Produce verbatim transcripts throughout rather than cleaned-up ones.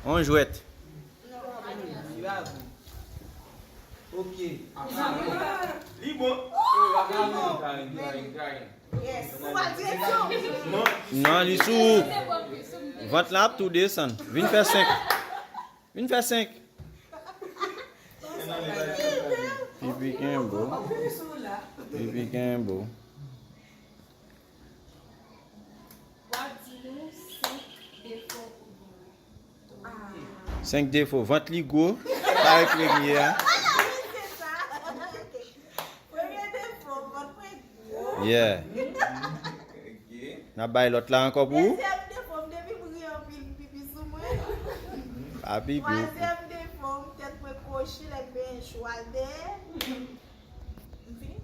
On jwèt. Ok. Li bon. Karin, Karin, Karin, Karin. Yes. Ou pral direksyon. Non, li sou. Vant la ap tou desann. Vin fè senk. Vin fè senk. Pipi kenbo. Pipi kenbo. W ap di nou senk defo ou gen. Senk defo. Vant li gwo. Parèy premye a. Premye defo, vant mwen gwo. Yeah. Ok. N ap bay lòt la ankò pou ou. Dezyèm defo, m depi m ri anpil, m pipi sou mwen. Pa pipi. Twazyèm defo, m tèt mwen kwochi, lè m benyen chwal dèyè. M fini?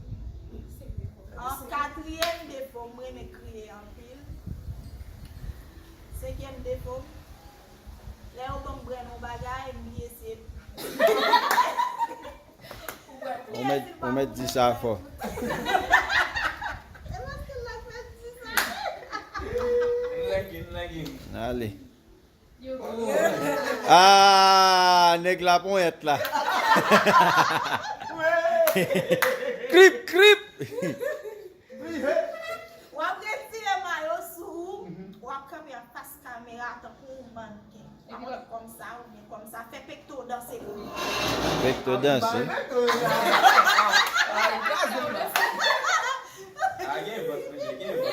An katriyèm defo, m renmen kriye anpil. Senkyèm defo, lè yo ban m bwè nan yon bagay, m bliye se. Ou mèt, ou mèt di sa fò. E paske l la fè di sa. M lage, m lage. Ale. Ah, nèg la ponyèt la. Krip, krip. W ap retire mayo sou ou, w ap kanpe anfas kamera tankou yon mannken. W ap fè kòmsa oubyen kòmsa, fè pekto danse pou mwen. Pekto danse. Ah, gen vant, mesye, gen vant.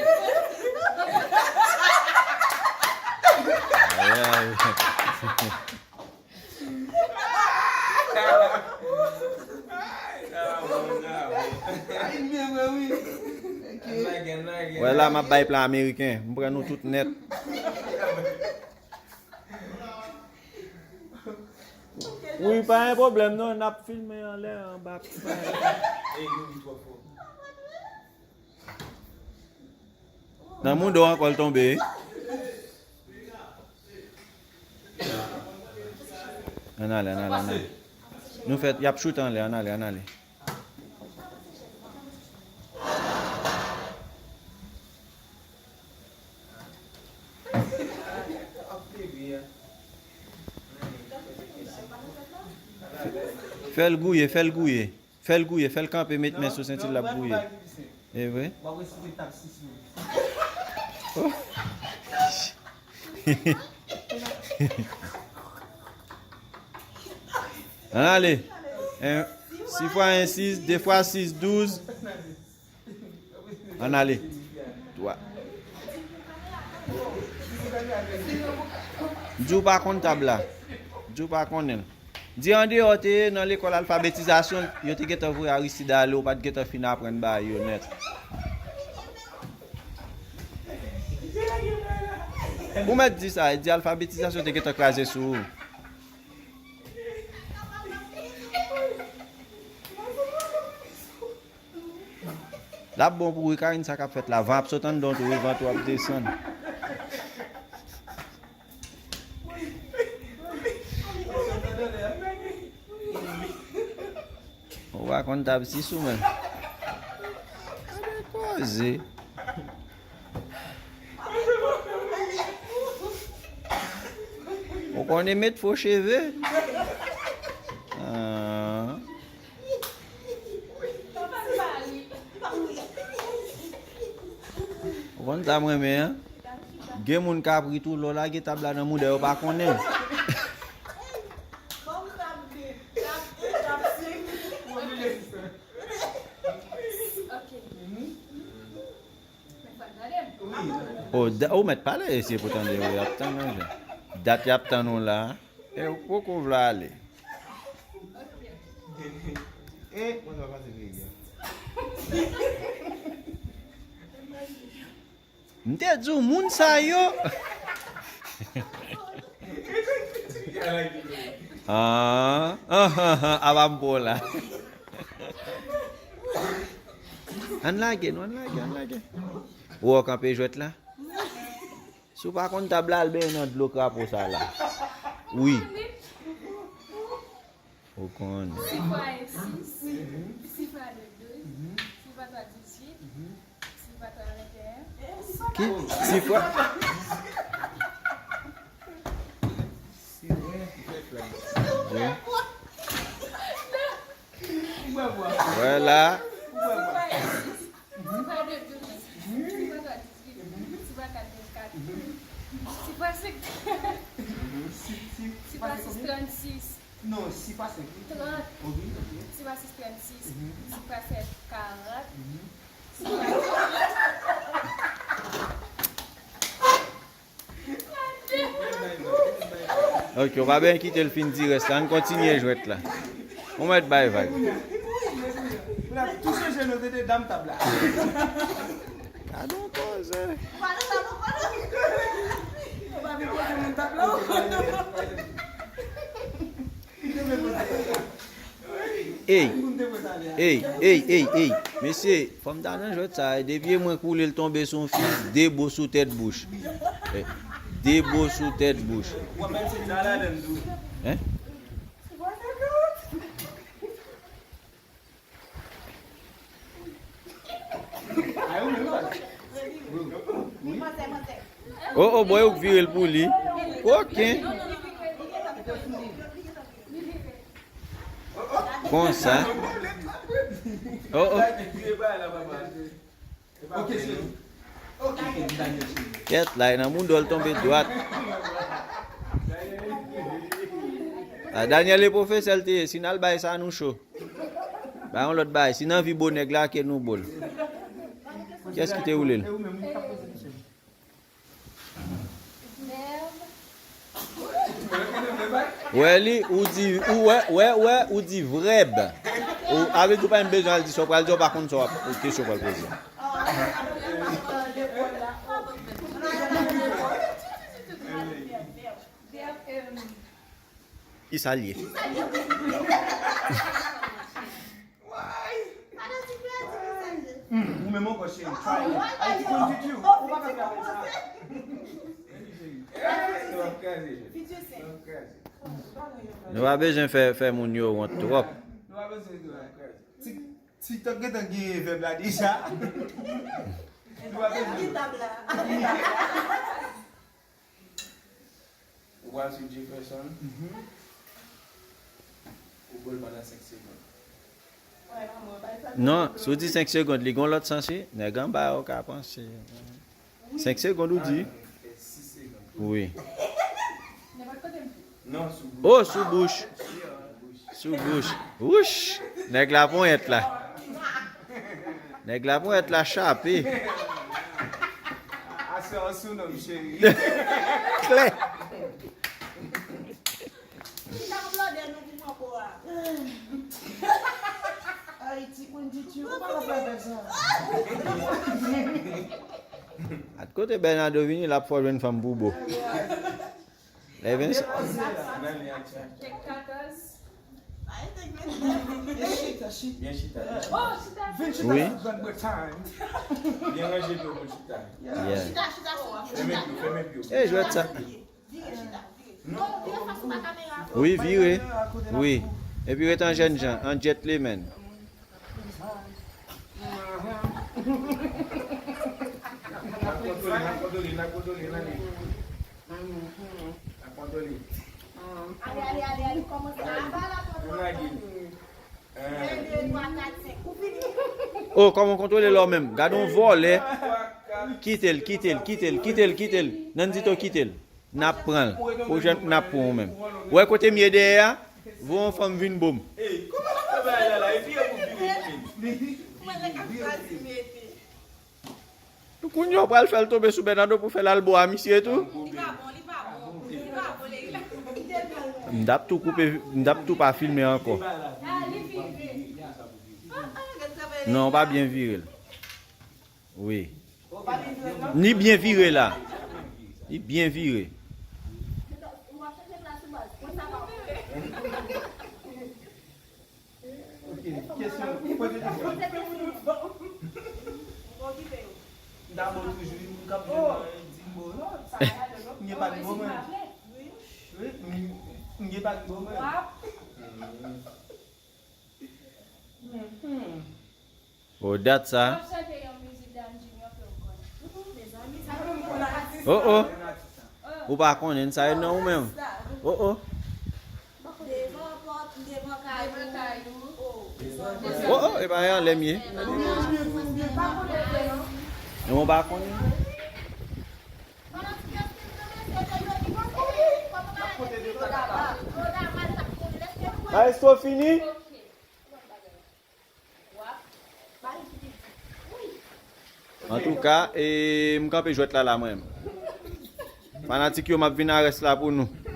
Ay, ay. Ay, bravo, bravo. Ay, byen vre, wi. Ok. Lage, lage. Wè la, m ap bay plan ameriken. M pran nou tout nèt. Wi, pa gen pwoblèm non, n ap filme anlè, anba. Ey, nou ri twò fò. Nan mouda w ankò l tonbe. Ann ale, ann ale, ann ale. Nou fè, y ap choute anlè, ann ale, ann ale. Fè l gouye, fè l gouye. Fè l gouye, fè l kanpe, met men sou senti l, l ap gouye. E vre? W ap resite etap sis yo. Ann ale. En, sis fwa en sis, de fwa sis douz. Ann ale. Twa. Di w pa konn tab la. Di w pa konnen l. Di andeyò te ye nan lekòl alfabetizasyon, yo te gentan voye Aristide ale, ou pa t gentan fin aprann bagay yo nèt. Ou mèt di sa, di alfabetizasyon te gentan kraze sou ou. L ap bon pou ou, Karine, sa k ap fèt la. Van ap sot anndan w tou, wi, van tou ap desann. Ou pa konn tab sis ou menm. Gade koze. Ou konnen met fo cheve? Ah. Ou konn sa m renmen an? Gen moun k ap ri tou, lè w lage tab la nan mouda yo pa konnen. O, da- ou mèt pale, se pou tande, wi, y ap tann ou. Dat y ap tann ou la, e ou poko vle ale. E, mwen sa pase peyi a. M te di w moun sa yo. Ah, ah, ah, ah, aba m pran w la. Ann lage nou, ann lage, ann lage. Ou wè w kanpe jwèt la? Si w pa konn tab la, al benyen nan dlo krapo sa la. Wi. Ou konnen. Sis fwa en sis, sis fwa de douz, sis fwa twa dizuit, sis fwa twa venteyen. Ki? Sis fwa? Vwala. Ou pa de douz, ou pa ka dizuit, ou pa ka vennkat, ou pa senk, ou pa sis trannsis. Non, sis pa senk, wi. Trant. Wi, ok. Sis pa sis trannsis, sis pa sèt karant, sis pa Ok, ou pa bezwen kite l fin di rès la. Ann kontinye jwèt la. Ou mèt bay vag. Ou la tou chanje nou te de dam tab la. Gade yon koze. Ou pa vin poze moun tab la. Ey, ey, ey, ey, ey. Mesye, fò m ta nan jwèt sa, depi mwen koule l tonbe sou yon fi, de bo sou tèt bouch. Eh, de bo sou tèt bouch. Hein? Oh, oh, boy, ou k vire l pou li. Koken. Konsa. Oh, oh. Kèt la, e nan moudòl tonbe dwat. A, Daniel e pwofesè l te ye, si n al bay sa, nou cho. Ba yon lòt bagay. Si n anvi bo nèg la, ke nou bo l. Kiyès ki te woule l? Wè li, ou di, ou wè, wè, wè, ou di vèb. Ou, avè di ou pa menm bezwen al di sa w pral di, ou pa konn sa w ap, kesyon w pral poze. Ki sa l ye? Hmm, ou menm ankò, cheri. Try it. Ayiti konn titri. Ou pa ka fè avèk sa. Nou pa bezwen fè, fè moun yo wont twòp. Nou pa bezwen. Tik-, TikTok gentan gen vèb la deja. Nou pa bezwen. Ou pral sou Jefferson. Ou bo l pandan senk segonn. Non, si w di senk segonn, li gon lòt sans, wi. Nèg anba yo ka panse. Senk segonn, ou di. Wi. Oh, sou bouch. Sou bouch. Wouch! Nèg la ponyèt la. Nèg la ponyèt la chape. Aswè an sou non, cheri. Klè. Chita pou blòdè nou pou pran po a. Ayiti konn titri, ou pa ka fè avèk sa. At kote Bernardo vini, l ap fè w jwenn fanm pou bo. Lè vennsenk. Byen chita, chita. Wi. Byen ranje do pou chita. Yeah. Fèmen pye w, fèmen pye w. E jwèt sa. Wi, vire. Wi. Epi ret an jènjan, an gentleman. N ap kontwole, n ap kontwole, n ap kontwole, n ale. N ap kontwole. Ale, ale, ale, ale, kòmanse anba la, kontwole. N lage. Oh, kòman w kontwole lè w menm? Gade yon vòlè. Kite l, kite l, kite l, kite l, kite l. Nandito, kite l. N ap pran l. Pwojè n ap pran ou menm. Ou wè kote m ye dèyè a? Voye yon fanm vin bo m. Ey, kòman w ap fè bagay la la? Epi yo pou vire vin. Kounye a w pral fè l tonbe sou Bernardo pou fè l al bo a misye tou? Li pa bon, li pa bon. Li pa bon, li, li pa bon. M t ap tou koupe, m t ap tou pa filme ankò. Non, w pa byen vire l. Wi. Ni byen vire la. Ni byen vire. Ok, kesyon. Poze kesyon. Dabò toujou, moun k ap jwenn mwen, di m bon. M gen pa di bon mwen. Wi, m, m gen pa di bon mwen. O, dat sa. Oh, oh. Ou pa konnen sa yo non ou menm. Oh, oh. Oh, oh, e pa anlè m ye. E mwen pa konnen. Maestro fini? Antouka, e, m kanpe jwèt la la mwen menm. Fanatik yo, m ap vin a rès la pou nou.